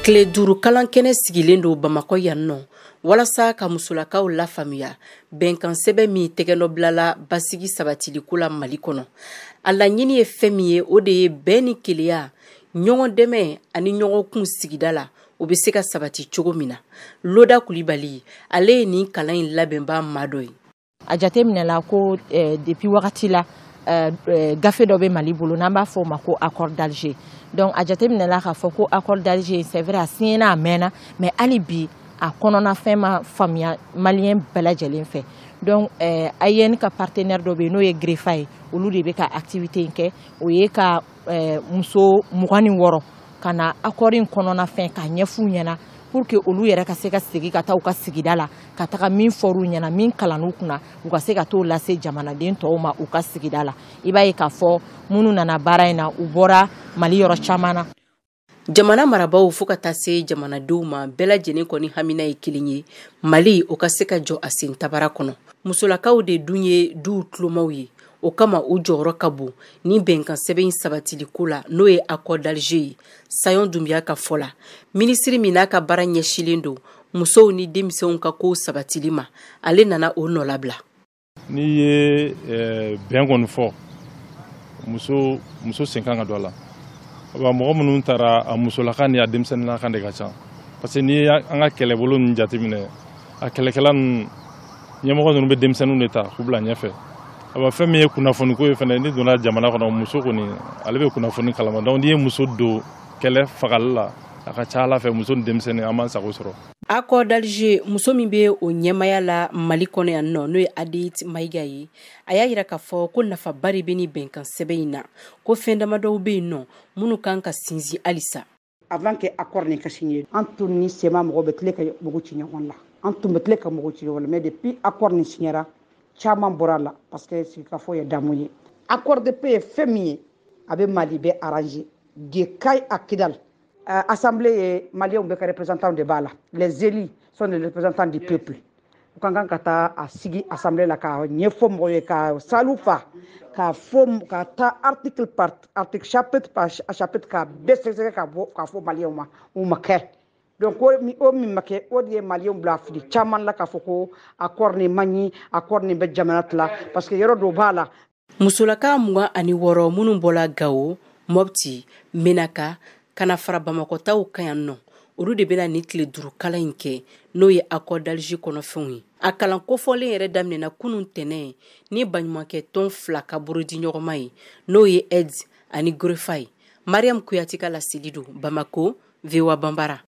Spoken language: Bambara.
Tile 5 kalan kɛnɛ sigilen don Bamakɔ yan nɔ walasa ka musolakaw lafaamuya bɛnkan sɛbɛn min tɛgɛnɔbilala basigi sabatiliko la Mali kɔnɔ. A laɲini ye fɛn min ye, o de ye bɛn ni keleya, ɲɔgɔn dɛmɛ ani ɲɔgɔn kun sigida la, o bɛ se ka sabati cogo min na. Loda Kulibali, ale ye nin kalan in labɛnbaa maa dɔ ye. A jate minɛla ko depuis wagati la, gafe dɔ bɛ Mali bolo n'an b'a fɔ o ma ko Accord d'Alger. Donc a jate minɛla k'a fɔ ko Accord d'Alger, c'est vrai, a signé a mɛnna, mais hali bi a kɔnɔna fɛn ma faamuya malien bɛɛ lajɛlen fɛ. Donc AIN ka partenaire dɔ bɛ yen, n'o ye GREFA ye, olu de bɛ ka activité in kɛ. O ye ka muso 26 ka na accord in kɔnɔna fɛn k'a ɲɛf'u ɲɛna, pour que olu yɛrɛ ka se ka segin ka taa u ka sigida la, ka taga min fɔr'u ɲɛna, min kalann'u kunna, u ka se ka t'o lase jamanaden tɔw ma u ka sigida la. I b'a ye k'a fɔ minnu nana baara in na, u bɔra Mali yɔrɔ caman na. Jamana marabaaw fo ka taa se jamanadenw ma, bɛɛ lajɛlen kɔni hamina ye kelen ye: Mali, o ka se ka jɔ a sen tabara kɔnɔ. Musolakaw de dun ye duw tulomaw ye, o kama u jɔyɔrɔ ka bon ni bɛnkan sɛbɛn in sabatiliko la, n'o ye Accord d'Alger ye. Sayon Dunbiya ka fɔ la, minisiri min n'a ka baara ɲɛsilen don musow ni denmisɛnw ka kow sabatili ma, ale nana o nɔ labila. N'i ye bɛn kɔni fɔ, muso sen kan ka don a la. Wa mɔgɔ minnu taara, a musolaka ni a denmisɛnninlakan de ka ca, parce que n'i ye an ka kɛlɛbolo ninnu jateminɛ, a kɛlɛkɛla ninnu, ɲɛmɔgɔ ninnu bɛ denmisɛnninw de ta k'u bila ɲɛfɛ. Awa, fɛn min ye kunnafoniko ye fɛnɛ, n'i donna jamana kɔnɔ, muso kɔni, ale bɛ kunnafoni kalama. Donc n'i ye muso don kɛlɛ fagali la, a ka ca ala fɛ, muso ni denmisɛnnin, an b'an sago sɔrɔ. Accord d'Alger, muso min bɛ o ɲɛmaya la Mali kɔnɔ yan nɔ, n'o ye Adeyit Mayiga ye, a y'a yira k'a fɔ ko nafaba de bɛ nin bɛnkan sɛbɛn in na, ko fɛn damadɔw bɛ yen nɔ minnu kan ka sinsin halisa. Avant que accord nin ka signé, an tun ni CMA mɔgɔw bɛ tile ka mugu ci ɲɔgɔn la, an tun bɛ tile ka mugu ci ɲɔgɔn la. Mais depuis accord nin signera, caman bɔra a la, parce que sigikafɔ ye damu ye. Accord de paix ye fɛn min ye, a bɛ Mali bɛɛ arranger de Kayes à Kidal. Assemblée ye, maliyɛnw bɛɛ ka représentant de b'a la. Les élus sont les représentants du peuple. U ka kan ka taa a sigi assemblée la k'a ɲɛfɔ mɔgɔw ye, ka salu fa, k'a fɔ, ka taa article par article, chapitre par chapitre, k'a bɛɛ sɛgɛsɛgɛ ka bɔ k'a fɔ maliyɛnw ma. U ma kɛ. Donc o min ma kɛ, o de ye maliyɛnw bila fili caman la, k'a fɔ ko accord nin man ɲi, accord nin bɛ jamana tila, parce que yɔrɔ dɔw b'a la. Musolaka 26 minnu bɔla Gawo, Mɔpti, Menaka ka na fara Bamakɔtaw kan yan nɔ, olu de bɛna nin tile 5 kalan in kɛ, n'o ye Accord d'Alger kɔnɔfɛnw ye. A kalan kofɔlen yɛrɛ daminɛna kunun tɛnɛ ni baɲumankɛ tɔn fila ka bolodi ɲɔgɔnma ye, n'o ye AIDS ani GREFA ye. Mariam Kuyati ka laseli don Bamako, VOA Banbara.